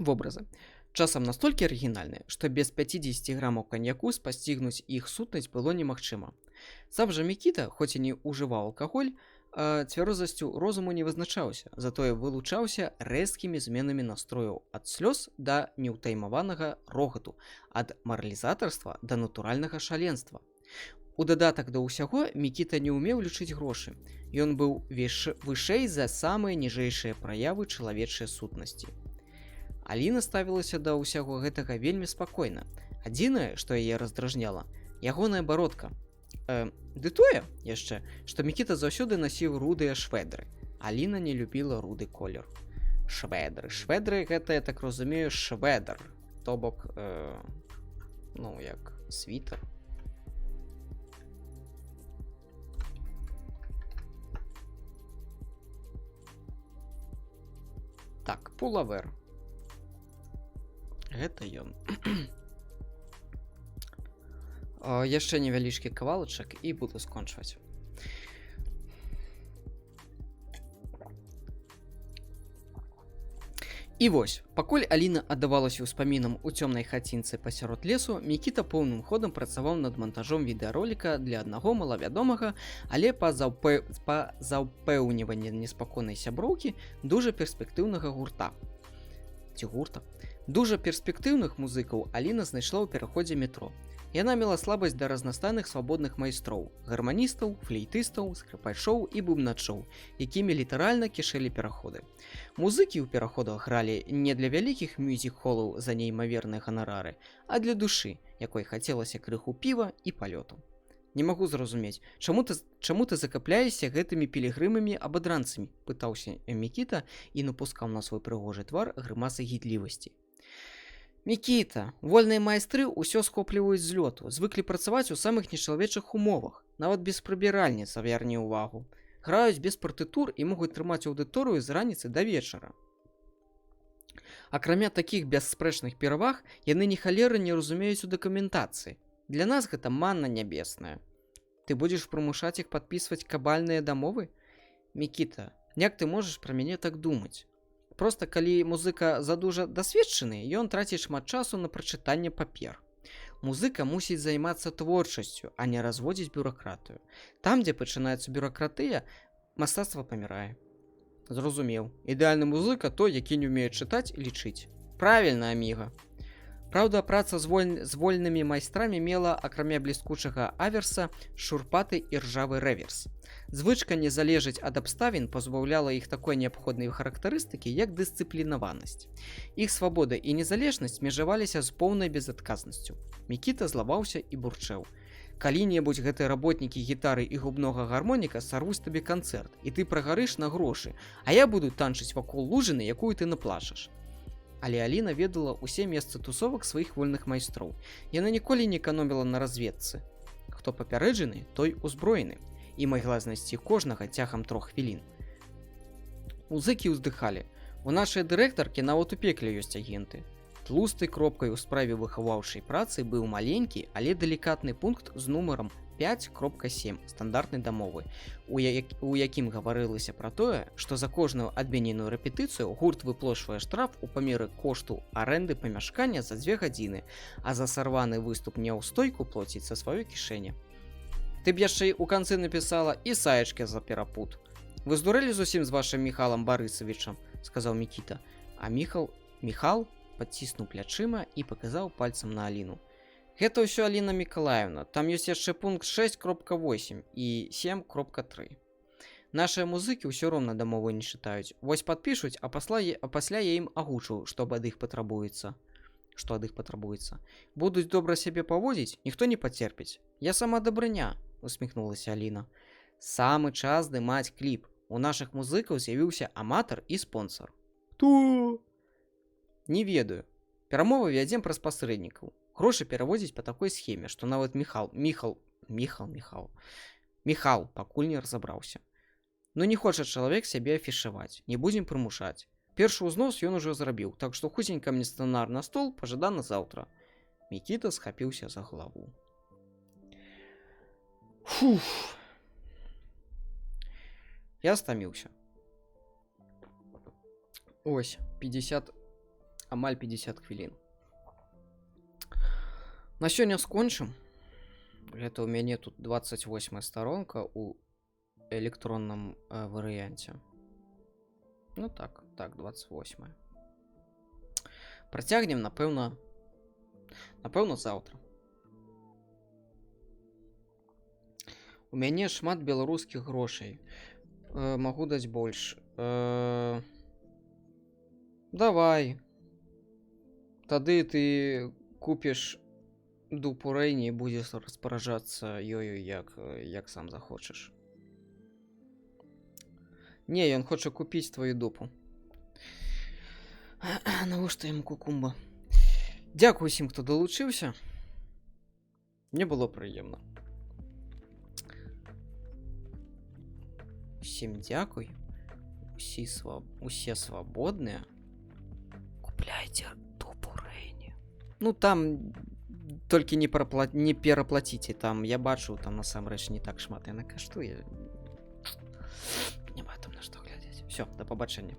Вобразы. Часам настолькі арыгінальныя, што без 50 грамаў каньяку спасцігнуць іх сутнасць было немагчыма. Сам жа Мікіта, хоць і не ўжываў алкаголь, цвярозасцю розуму не вызначаўся, затое вылучаўся рэзкімі зменамі настрояў ад слёз да неўтаймаванага рогату, ад маралізатарства да натуральнага шаленства. У дадатак да ўсяго Мікіта не ўмеў лічыць грошы. Ён быў вышэй за самыя ніжэйшыя праявы чалавечай сутнасці. Аліна ставілася да ўсяго гэтага вельмі спакойна. Адзінае, што яе раздражняла, ягоная бародка. Ды тое яшчэ, што Мікіта заўсёды насіў рудыя шведры. Аліна не любіла руды колер. Шведры. Шведры гэта, я так разумею, шведр. То бок, як світер. Пулавер. Гэта ён. Яшчэ невялічкі кавалачак і буду скончваць. І вось, пакуль Аліна аддавалася ўспамінам у цёмнай хацінцы пасярод лесу, Мікіта поўным ходам працаваў над мантажом відэароліка для аднаго малавядомага, але па заўпэўніванні неспакойнай сяброўкі дужа перспектыўнага гурта. Ці гурта. Дужа перспектыўных музыкаў Аліна знайшла ў пераходзе метро. Яна мела слабасць да разнастайных свабодных майстроў, гарманістаў, флейтыстаў, скрыпачоў і бубначоў, якімі літаральна кішэлі пераходы. Музыкі ў пераходах гралі не для вялікіх мюзік-холаў за неймаверныя ганарары, а для душы, якой хацелася крыху піва і палёту. Не магу зразумець, чаму ты закапляешся гэтымі пілігрымамі абадранцамі, пытаўся Мікіта і напускаў на свой прыгожы твар грымасы гідлівасці. Мікіта, вольныя майстры ўсё схопліваюць з лёту, звыклі працаваць у самых нечалавечых умовах, нават без прыбіральніц, завярні ўвагу. Граюць без партытур і могуць трымаць аўдыторыю з раніцы да вечара. Акрамя такіх бясспрэчных пераваг, яны ні халеры не разумеюць у дакументацыі. Для нас гэта манна нябесная. Ты будзеш прымушаць іх падпісваць кабальныя дамовы? Мікіта, як ты можаш пра мяне так думаць? Проста калі музыка задужа дасведчаны, ён траціць шмат часу на прачытанне папер. Музыка мусіць займацца творчасцю, а не разводзіць бюракратыю. Там, дзе пачынаецца бюракратыя, мастацтва памірае. Зразумеў. Ідэальны музыка той, які не ўмее чытаць і лічыць. Правільна, аміга. Праўда, праца з вольнымі майстрамі мела, акрамя бліскучага аверса, шурпаты і ржавы рэверс. Звычка не залежыць ад абставін пазбаўляла іх такой неабходнай характарыстыкі, як дысцыплінаванасць. Іх свабода і незалежнасць межаваліся з поўнай безадказнасцю. Мікіта злаваўся і бурчэў. Калі-небудзь гэтыя работнікі гітары і губнога гармоніка сарвуць табе канцэрт, і ты прагарыш на грошы, а я буду танчыць вакол лужыны, якую ты наплачаш. Але Аліна ведала ўсе месцы тусовак сваіх вольных майстроў. Яна ніколі не эканоміла на разведцы. Хто папярэджаны, той узброены. І магла знайсці кожнага цягам 3 хвілін. Музыкі ўздыхалі. У нашай дырэктаркі нават у пекле ёсць агенты. Тлустай кропкай у справе выхаваўчай працы быў маленькі, але далікатны пункт з нумарам 5.7 стандартнай дамовы, у якім гаварылася пра тое, што за кожную адмененую рэпетыцыю гурт выплочвае штраф у памеры кошту арэнды памяшкання за 2 гадзіны, а за сарваны выступ няўстойку плоціць са сваёй кішэні. Ты б яшчэ і ў канцы напісала і саечкі за перапут. Вы здурэлі зусім з вашым Міхалам Барысавічам, сказаў Мікіта. А Міхал падціснуў плячыма і паказаў пальцам на Аліну. Гэта ўсё Аліна Мікалаеўна, там ёсць яшчэ пункт 6.8 і 7.3. Нашыя музыкі ўсё роўна дамовы не чытаюць. Вось падпішуць, а пасля я ім агучу, што ад іх патрабуецца. Што ад іх патрабуецца. Будуць добра сябе паводзіць, ніхто не пацерпіць. Я сама дабрыня, усміхнулася Аліна. Самы час здымаць кліп. У нашых музыкаў з'явіўся аматар і спонсар. Хто? Не ведаю. Перамовы вядзем праз пасрэднікаў. Грошы пераводзіць па такой схеме, што нават Міхал пакуль не разабраўся. Ну не хоча чалавек сябе афішаваць, не будзем прымушаць. Першы ўзнос ён ужо зрабіў, так што хуценька мне сцэнар на стол, пажадана заўтра. Мікіта схапіўся за галаву. Фух. Я стаміўся. Ось, 50, амаль 50 хвілін. На сёння скончым. Гэта ў мяне тут 28 старонка у электронным варыянце. Ну так, 28. Працягнем, напэўна, заўтра. У мяне шмат беларускіх грошай. Магу даць больш. Давай. Тады ты купіш дупу Рэйні і будзеш распараджацца ёю як сам захочаш. Не, ён хоча купіць твою дупу. Навошта яму кукумба? Дзякую усім, хто далучыўся. Мне было прыемна. Усім дзякуй. Усе свабодныя. Купляйце Тупу Рэйні. Ну, там толькі не пераплаціце, там я бачу, там насамрэч не так шмат яна каштуе. Няма там на што глядзець. Всё, да пабачэння.